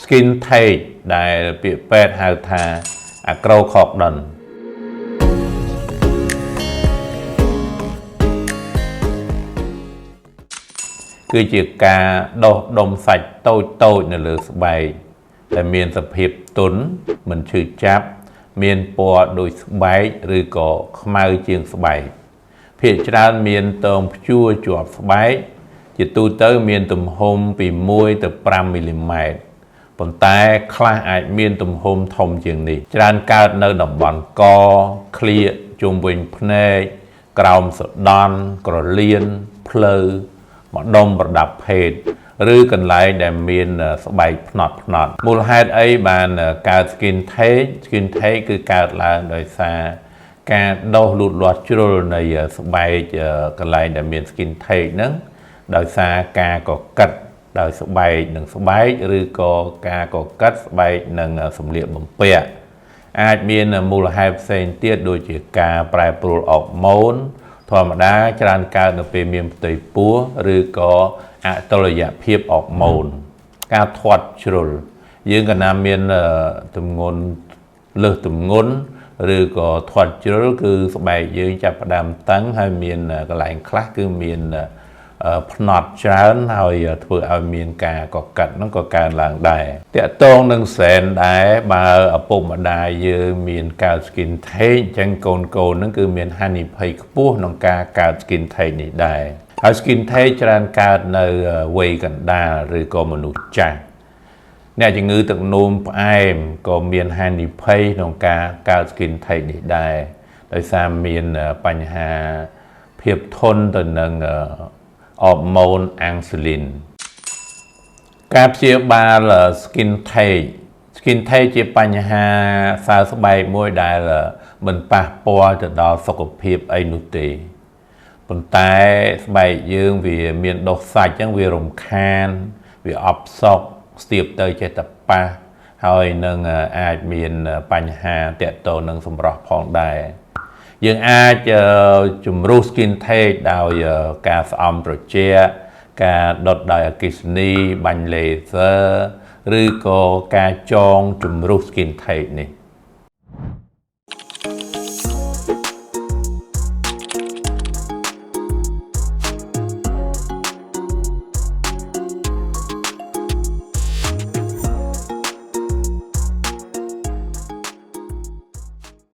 Skin tag ដែលពាក្យពេទ្យហៅថា acrochordon គឺជាការដុះដុំសាច់តូចតូចនៅលើស្បែកដែលមានសភាពទន់មិនឈឺចាប់មានពណ៌ដូចស្បែកឬក៏ខ្មៅជាងស្បែកភាគច្រើនមានទងព្យួរជាប់ស្បែកជាទូទៅមានទំហំពី1ទៅ5មីលីម៉ែត្រប៉ុន្តែខ្លះអាចមានទំហំធំជាងនេះច្រើនកើតនៅតំបន់កក្លៀកជុំវិញភ្នែកក្រោមសដន់ក្រលៀនភ្លៅម្ដុំប្រដាប់ភេទឬកន្លែងដែលមានស្បែកផ្នត់ផ្នត់មូលហេតុអីបានកើត skin tag? Skin tag គឺកើតឡើងដោយសារការដុះលូតលាស់ជ្រុលនៃស្បែកកន្លែងដែលមាន skin tag ហ្នឹងដោយសារការកកិតដោយស្បែកនិងស្បែកឬក៏ការកកិតស្បែកនិងសម្លៀកបំពាក់អាចមានមូលហេតុផ្សេងទៀតដូចជាការប្រែប្រួលអរម៉ូនធម្មតាច្រើនកើតនៅពេលមានផ្ទៃពោះឬក៏អតុល្យភាពអរម៉ូនការធាត់ជ្រុលយើងកណាមានទម្ងន់លើសទម្ងន់ឬក៏ធាត់ជ្រុលគឺស្បែកយើងចាប់ផ្ដើមតឹងហើយមានកន្លែងខ្លះគឺមានផ្នត់ច្រើនហើយធ្វើឲ្យមានការកកិតហ្នឹងក៏កើនឡើងដែរតកតងនឹងសែនដែរបើឪពុកម្ដាយយើងមានកើត skin tag អញ្ចឹងកូនកូនហ្នឹងគឺមានហានិភ័យខ្ពស់ក្នុងការកើត skin tag នេះដែរហើយ skin tag ច្រើនកើតនៅវ័យកណ្ដាលឬក៏មនុស្សចាស់អ្នកជំងឺទឹកនោមផ្អែមក៏មានហានិភ័យក្នុងការកើត skin tag នេះដែរដោយសារមានបញ្ហាភាពធន់ទៅនឹងអរម៉ូនអាំងស៊ូលីនការព្យាបាល skin tag skin tag ជាបញ្ហាសើស្បែកមួយដែលមិនប៉ះពាល់ទៅដល់សុខភាពអីនោះទេប៉ុន្តែស្បែកយើងវាមានដុះសាច់អញ្ចឹងវារំខានវាអផ្សុកស្ទាបទៅចេះតែប៉ះហើយនឹងអាចមានបញ្ហាតាក់ទងនឹងសម្រស់ផងដែរយើងអាចជំរុះ skin tag ដោយការស្អំត្រជាក់ការដុតដោយអគ្គិសនីបាញ់ laser ឬក៏ការចងជំរុះ skin tag នេះ។